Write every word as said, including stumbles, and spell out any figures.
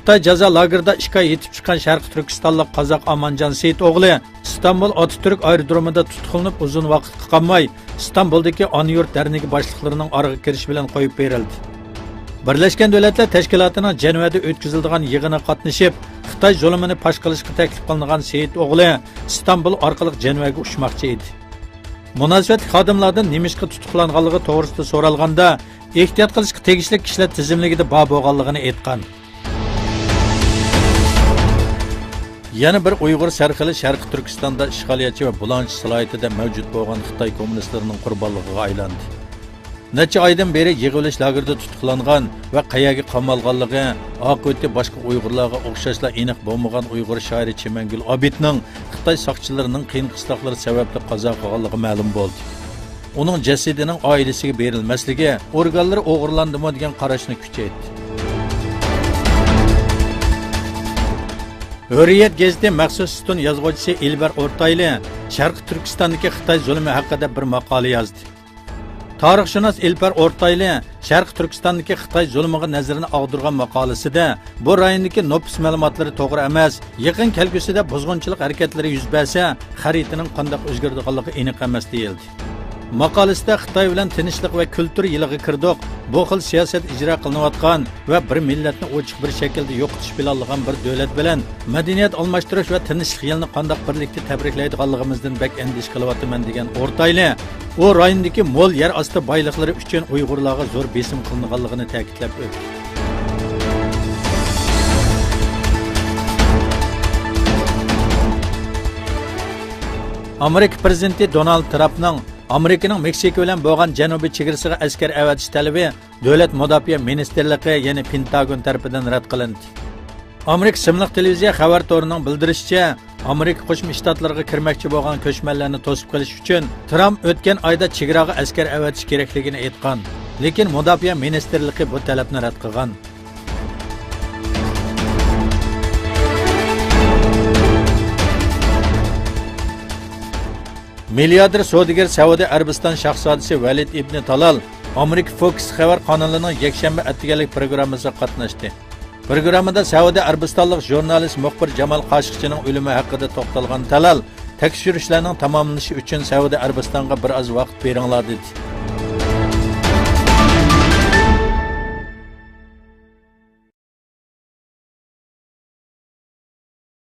خىتاي جازا لاگېرىدا ئىككى ئاي يېتىپ چىققان شەرقىي تۈركىستانلىق قازاق ئامانجان سېيىت ئوغلى ئىستانبۇل ئاتاتۈرك ئايرودرومىدا تۇتقۇنلىنىپ، ئۇزۇن ۋاقىتقا قالماي ئىستانبۇلدىكى ئانا يۇرت دەرنىكى باشلىقلىرىنىڭ ئارىغا كىرىشى بىلەن قويۇپ بېرىلدى. بىرلەشكەن دۆلەتلەر تەشكىلاتىنىڭ جەنۋەدە ئۆتكۈزۈلىدىغان يىغىنىغا قاتنىشىپ، خىتاي زۇلۇمىنى پاش قىلىشقا تەكلىپ قىلىنغان سېيىت ئوغلى ئىستانبۇل ئارقىلىق جەنۋەگە ئۇچماقچى ئىدى. مۇناسىۋەتلىك خادىملاردىن نېمىشقا تۇتۇقلانغانلىقى توغرىسىدا سورالغاندا، ئېھتىيات قىلىشقا تېگىشلىك كىشىلەر تىزىملىكىدە بار بولغانلىقىنى ئېيتقان. يەنە بىر ئۇيغۇر سەرخىلى شەرقىي تۈركىستاندا ئىشغالىيەتچى ۋە بۇلاڭچى سالاھىيىتىدە مەۋجۇت بولغان خىتاي كوممۇنىستلىرىنىڭ قۇربانلىقىغا ئايلاندى. نەچچە ئايدىن بېرى يىغىۋېلىش لاگېرىدا تۇتۇقلانغان ۋە قەيەرگە قامالغانلىقى، ئاقىۋىتى باشقا ئۇيغۇرلارغا ئوخشاشلا ئېنىق بولمىغان ئۇيغۇر شائىرى چىمەنگۈل ئابىدنىڭ خىتاي ساقچىلىرىنىڭ قىيىن قىستاقلىرى سەۋەبلىك قازا قىلغانلىقى مەلۇم بولدى. ئۇنىڭ جەسىتىنىڭ ئائىلىسىگە بېرىلمەسلىكى ئورگانلىرى ئوغرىلاندىمۇ دېگەن قاراشنى كۈچەيتتى. ھۆررىيەت گېزىتى مەخسۇس ئىستون يازغۇچىسى ئېلبەر ئورتايلى شەرقىي تۈركىستاندىكى خىتاي زۇلۇمى ھەققىدە بىر ماقالە يازدى. تارىخشۇناس ئېلبەر ئورتايلى شەرقىي تۈركىستاندىكى خىتاي زۇلۇمىغا نەزىرىنى ئاغدۇرغان ماقالىسىدە، بۇ رايوندىكى نوپۇس مەلۇماتلىرى توغرا ئەمەس، يېقىن كەلگۈسىدە بۇزغۇنچىلىق ھەرىكەتلىرى يۈز بەرسە، خەرىتىنىڭ قانداق ئۆزگىرىدىغانلىقى ئېنىق ئەمەس، دېيىلدى. ماقالىسىدە خىتاي بىلەن تىنچلىق ۋە كۈلتۈر يىلىغا كىردۇق، بۇ خىل سىياسەت ئىجرا قىلىنىۋاتقان ۋە بىر مىللەتنى ئوچۇق بىر شەكىلدە يوقىتىش پىلانلىغان بىر دۆلەت بىلەن مەدەنىيەت ئالماشتۇرۇش ۋە تىنچلىق يىلىنى قانداق بىرلىكتە تەبرىكلەيدىغانلىقىمىزدىن بەك ئەندىشە قىلىۋاتىمەن، دېگەن ئورتايلى، ئۇ رايوندىكى مول يەر ئاستى بايلىقلىرى ئۈچۈن ئۇيغۇرلارغا زور بېسىم قىلىنغانلىقىنى تەكىتلەپ ئۆتتى. ئامېرىكا پىرېزىدېنتى دونالد ترامپنىڭ ئامېرىكىنىڭ مېكسىكا بىلەن بولغان جەنۇبىي چېگرىسىغا ئەسكەر ئەۋەتىش تەلىپى دۆلەت مۇداپىئە مىنىستىرلىقى، يەنى پېنتاگون تەرىپىدىن رەت قىلىندى. ئامېرىكا ئىسىملىق تېلېۋىزىيە خەۋەر تورىنىڭ بىلدۈرۈشىچە، ئامېرىكا قوشما شتاتلىرىغا كىرمەكچى بولغان كۆچمەنلەرنى توسۇپ قېلىش ئۈچۈن، ترامپ ئۆتكەن ئايدا چېگراغا ئەسكەر ئەۋەتىش كېرەكلىكىنى ئېيتقان. لېكىن مۇداپىئە مىنىستىرلىقى بۇ تەلەپنى رەت قىلغان. مىلياردېر سودىگەر سەئۇدى ئەرەبىستان شاھزادىسى ۋەلىد ئىبنى تالال ئامېرىكا فوكس خەۋەر قانىلىنىڭ يەكشەنبە ئەتىگەنلىك پروگراممىسىغا قاتناشتى. پروگراممىدا سەئۇدى ئەرەبىستانلىق ژۇرنالىست مۇخبىر جامال قاشىقچىنىڭ ئۆلۈمى ھەققىدە توختالغان تالال، تەكشۈرۈشلەرنىڭ تاماملىنىشى ئۈچۈن سەئۇدى ئەرەبىستانغا بىر ئاز ۋاقىت بېرىڭلار، دېدى.